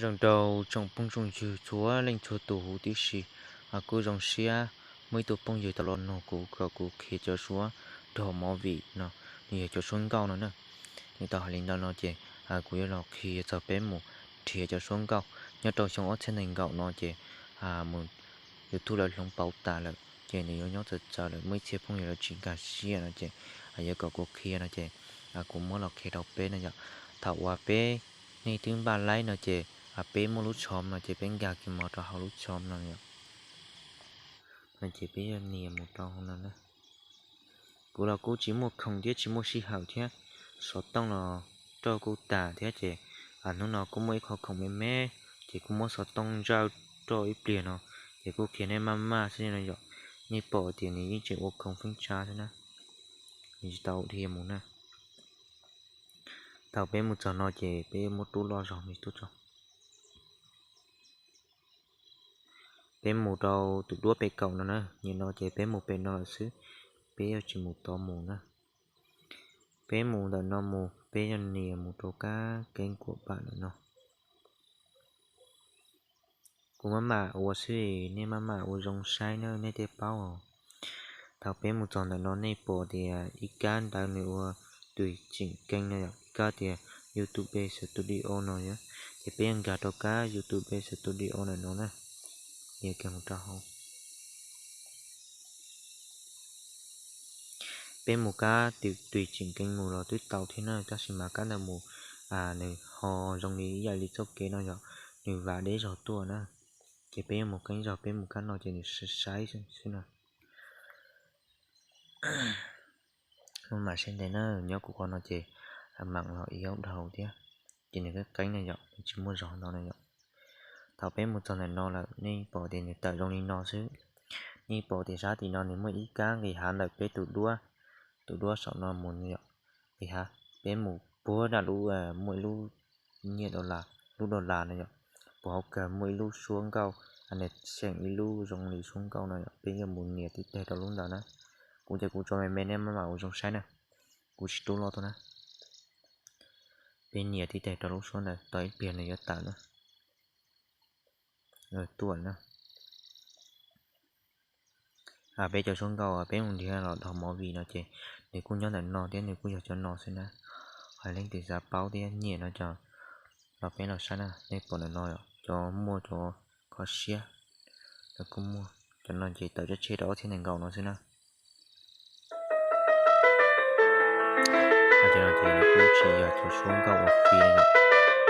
Zoo rau tsoom phooj tsoom ywg txhua leej txhua tus huv tib si. Kuj zoo siab muaj ib tug phooj ywg tau los nug kuv kom kuv qhia cov suab dog movie no, nws yog cov suab nkauj no na. Nws tau hais li ntawd no ces kuv yuav los qhia txog peb mus nrhiav cov suab nkauj. Nyob rau xyoo ob txhiab nees nkaum no ces mus YouTube lawv hloov pauv tas lawm ces nws yuav nyob txawv txawv lawm, muaj ib txhia phooj ywg lawv tsis nkag siab no ces yuav kom kuv qhia no ces kuv muab los qhia rau peb no yom. Thaum uas peb, nej twb npaj laib no ces peb muaj lub tshoov no ces peb nkag kiag mus rau hauv lub tshoov no yom. No ces peb yuav nias mus rau hauv no na. Kuv los kuj tsis muaj khoom thiab tsis muaj sij hawm thiab, xov tooj los roj kuj tas thiab ces hnub no kuj muaj ib qho khoom me me ces kuj muab xov tooj ntsawj roj ib pliag no ces kuj qhia nej maj maj xwb no yom. Nej pom tias nws yeej tseem ua khoom feeb tsa xwb na, nws tsis tau dhia mus na. Thaum peb mus txog no ces peb muab rub loj zog me tub tso. Peb mus rau tus duab pem kaum no na, nim no ces peb mus pem no lawm xwb, peb yuav tsis mus tod mus na. Peb mus ntawm no mus, peb yuav nias mus rau kab keeb kuam pam ntawm no. Kuv maj mam ua xwb, nej maj mam ua zoo saib na, nej thiaj paub os. Thaum peb mus txog ntawm no nej pom tias ib kab ntawd nws ua tws tseem keeb no yom, ib kab tias YouTube Studio no yom, ces peb yuav nkag rau kab YouTube Studio ntawm no na, nias kiag mus rau hauv. Peb mus kab tws tseem keeb mus los twb tau thiab na, tab sis mas kab ntawd mus nws ho zoo li ib yam li txoj kev no yom, nws vam deb zog tuaj na. Ces peb yuav mus qeeb zog, peb mus kab no ces nws saib xwb na. Maj mam saib ntev na, nyob kuv qhov no ces mam los ib ob dhau thiab, ces nws qeeb qeeb na yom, nws tsis muaj zog ntau na yom. Thaum peb mus txog ntawm no lawm nej pom tias nws tawm zoo li no xwb. Nej pom tias sab tim no nws muaj ib kab nqis hav ntawm peb tus duab, tus duab saum no mus yom, nqis hav, peb mus puag nram lub, muaj ib lub nyiaj, lub dollar no yom, puag hauv kawg muaj ib lub suab nkauj, nws xeem ib lub zoo li suab nkauj no yom, peb yuav mus nias tib teg rau lub ntawd na. Kuv ces kuv tso me me, nej maj mam ua zoo saib na, kuv tsis rub loj tuaj na. Peb nias tib teg rau lub suab ntawd, tos ib pliag nws yuav tawm na. Tuaj na. Peb cov suab nkauj peb mus nrhiav los dog movie no ces nws kuj nyob ntawm no thiab, nws kuj yog cov no xwb na. Hais leej twg xav paub thiab nyiam no ces los peb los saib na, nej pom ntawm no cov muaj cov kho siab, lawv kuj muaj. Cov no ces tawm tsab tsheb rau ob txhiab nees nkaum no xwb na. Cov no ces nws kuj tsis yog cov suab nkauj ua fi no yom,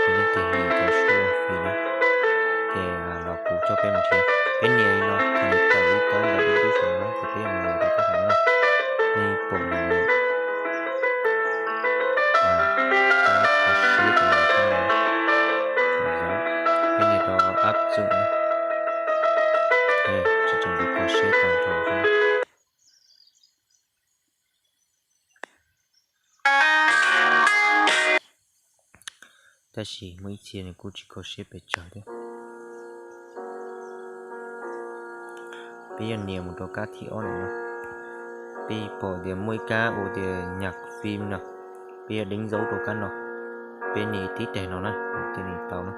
yog leej twg nyiam cov suab ua fi na, ces los kuv coj peb mus nrhiav. Peb nias li no, thaum nws tawm ib kab ntawm ib lub saum no ces peb mus nias rau kab saum no na. Nej pom no, kab kho siab tag nrho no, peb nias rau áp dụng na, tseem tsum kho siab tag nrho xwb. Tab sis muaj ib txhia nws kuj tsis kho siab pes tsawg thiab. Peb yuav nias mus rau kab thib ob no na. Peb pom tias muaj ib kab ua tias nhạc phím no, peb yuav đánh dấu rau kab no. Peb nias tib teg no na, ces nws tau na.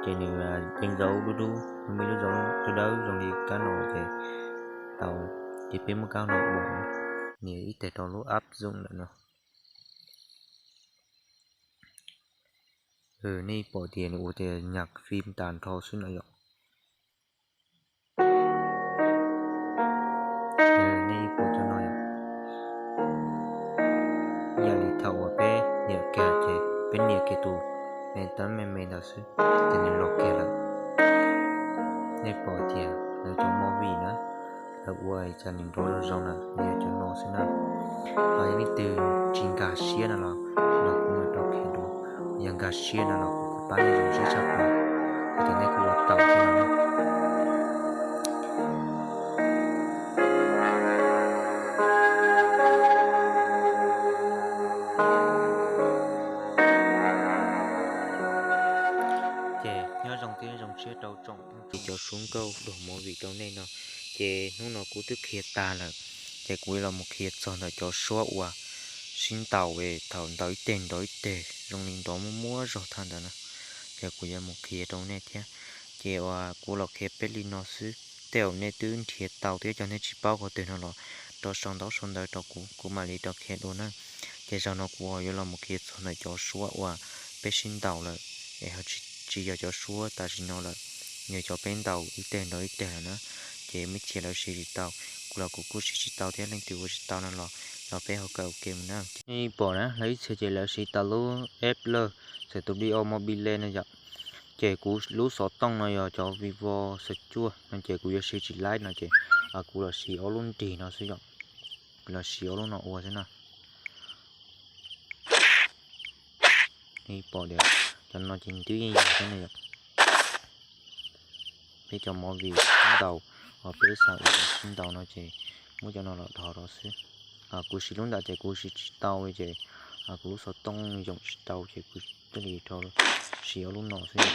Ces nws đánh dấu dub dub, muaj ib lub zoo dawb dawb zoo li kab no ces tau. Ces peb muab kab no ua, nias ib teg rau lub áp dụng ntawm no. Nej pom tias nws ua tias nhạc phím tag nrho xwb no yom. Nej pom cov no yom. Yam li thaum uas peb nias kiag ces peb nias kiag tus me tab me me ntawd xwb ces nws los kiag lawm. Nej pom tias lawv cov movie na, lawv ua cas nws nrov zoo zoo na, nws yog cov no xwb na. Ho yog leej twg tsis nkag siab no los, los kuv mam rov qhia dua. Yog nkag siab no los kuv pab nej zoo siab tshaj plaws, hais tias nej kuj ua tau thiab no na. Ces nyob zoo thiab zoo siab rau tsoom phooj ywg cov suab nkauj dog movie rau nej no. Ces hnub no kuv twb qhia tag lawm, ces kuv los mus qhia txog ntawm cov suab uas sib ntaus thaum ntaus ib teg nrov ib teg zoo li nrov muaj muab zog thaj ntawd na. Ces kuv yuav mus qhia rau nej thiab. Ces uas kuv los qhia peb li no xwb, tej zaum nej twb nrhiav tau thiab, cov nej tsis paub qhov twg no los rov sau ntaub sau ntawv rau kuv, kuv mam li rov qhia dua na. Ces zaum no kuv yuav los mus qhia txog ntawm cov suab uas peb sib ntaus lawm, es tsis yog cov suab tam sim no lawm, yog cov peb ntaus ib teg nrog ib teg lawm na. Ces muaj ib txhia lawv siv tsis tau, kuv los kuv kuj siv tsis tau thiab, leej twg ua tsis tau no los, los peb ho kawm ua ke mus na. Nej pom na, lawv ib txhia ces lawv siv tau lub app lawm, txawm tus Bio Mobile no yom. Ces kuv lub xov tooj no yog cov Vivo xya cuaj no ces kuv yuav siv tsis laib no ces kuv los siv ob lub nrig no xwb yom. Kuv los siv ob lub no ua xwb na. Nej pom tias cov no ces twb yeej yog thiab ne yom. Peb cov movie sib ntaus, ho peb xav ua cov sib ntaus no ces muab cov no los dhos rau xwb. Kuv siv lub ntawd ces kuv siv tsis tau ces kuv lub xov tooj yoom tsis tau ces kuv thiaj li rau siv ob lub no xwb.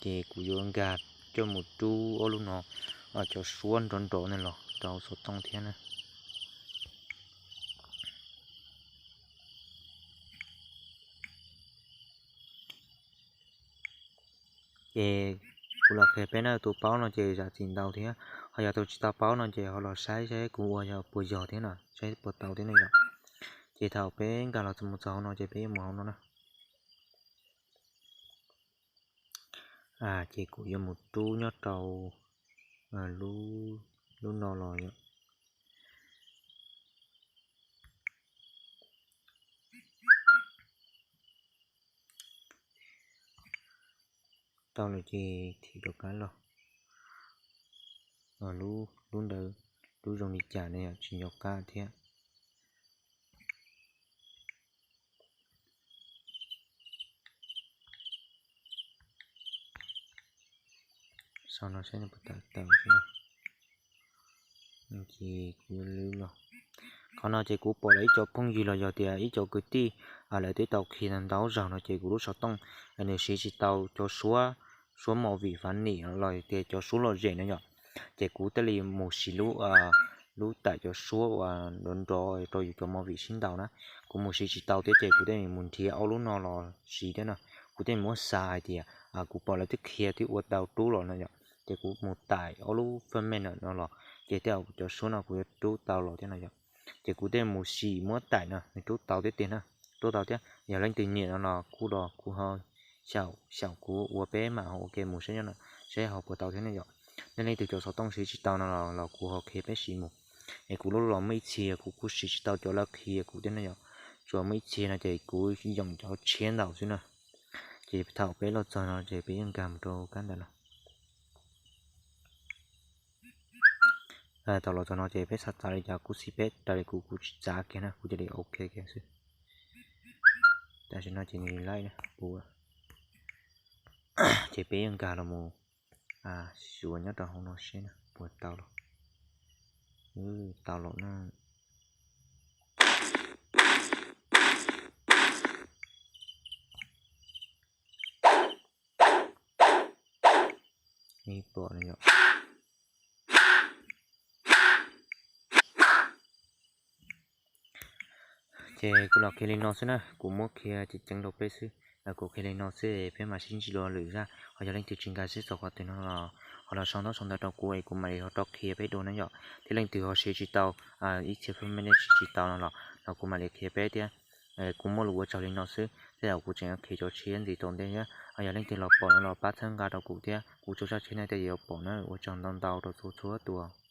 Ces kuv yuav nkag coj mus rub ob lub no, cov suab nrov nrov no los rau xov tooj thiab na. Ces kuv los qhia peb na, tus paub no ces zam txim ntau thiab, ho yog tus tsis tau paub no ces ho los saib saib kuv ua yog puas yog thiab no, saib puas tau thiab ne yom. Ces thaum peb nkag los mus txog hauv no ces peb yuav mus hauv no na. Ces kuv yuav mus rub nyob rau lub no los yom. Tau lawm ces thim rov qab los. Lub ntawd lub zoo li cas ne, tsis nco qab thiab. Sau no saib puas tawm tawm xwb. Ces kuv yuav lwb los. Qhov no ces kuv pom lawv ib co phooj ywg los yog tias ib co kwv tij, lawv twb tau qhia ntau zaug no ces kuv lub xov tooj nws siv tsis tau cov suab, suab movie funny los tias cov suab lom zem no yom. Ces kuv thiaj li mus siv lub, lub taim cov suab uas nrov nrov rau yus cov movie sib ntaus na. Kuv mus siv tsis tau thiab ces kuv thiaj mus nrhiav ob lub no los siv thiab no. Kuv thiaj muab xav hais tias kuv pom lawv twb qhia twb ua tau rub los no yom, ces kuv mus taim ob lub fab mej no los, ces tej zaum cov suab no kuv yuav rub tau los thiab no yom. Ces kuv thiaj mus sim muab taim no nws rub tau thiab tiag na, rub tau thiab. Yog leej twg nyiam no los kuj los kuv ho xyaum xyaum kuv ua peb mam ho ua ke mus saib no, saib ho puas tau thiab ne yom. Nej leej twg cov xov tooj siv tsis tau no los kuv ho qhia peb siv mus. Es kuv lub los muaj ib txhia kuv kuj siv tsis tau cov lawv qhia kuv thiab ne yom, tsuas muaj ib txhia no ces kuv yoom cov tshiab ntaus xwb na. Ces thaum peb los txog no ces peb yeej nkag mus rau kab ntawd no. Thaum los txog no ces peb xav txav li cas kuj xij peb raws li kuv, kuv tsis txav kiag na, kuv cia li ok kiag xwb. Tam sim no ces nws laij na, kuv, ces peb yeej nkag los mus xyuas nyob rau hauv no seb na puas tau los. Tau los na. Ib pom no yom. Ces kuv los qhia li no xwb na, kuv muab qhia ceev ceev rau peb xwb. Kuv qhia li no xwb peb mam sib ntsib dua lwm zaj. Ho yog leej twg tsis nkag siab txog qhov twg no los ho los sau ntaub sau ntawv rau kuv es kuv mam li ho rov qhia peb dua na yom. Thiab leej twg ho siv tsis tau, ib txhia fab mej siv tsis tau no los, los kuv mam li qhia peb thiab. Kuv muaj lus ua tsaug li no xwb, tej zaum kuv tseem qhia cov tshiab ntxiv tau ntej thiab. Ho yog leej twg los pom no los pab txhawb nqa rau kuv thiab, kuv tso zaj tshiab no tej zaum yuav pom na. Ua tsaug ntau ntau rau txhua txhua tus.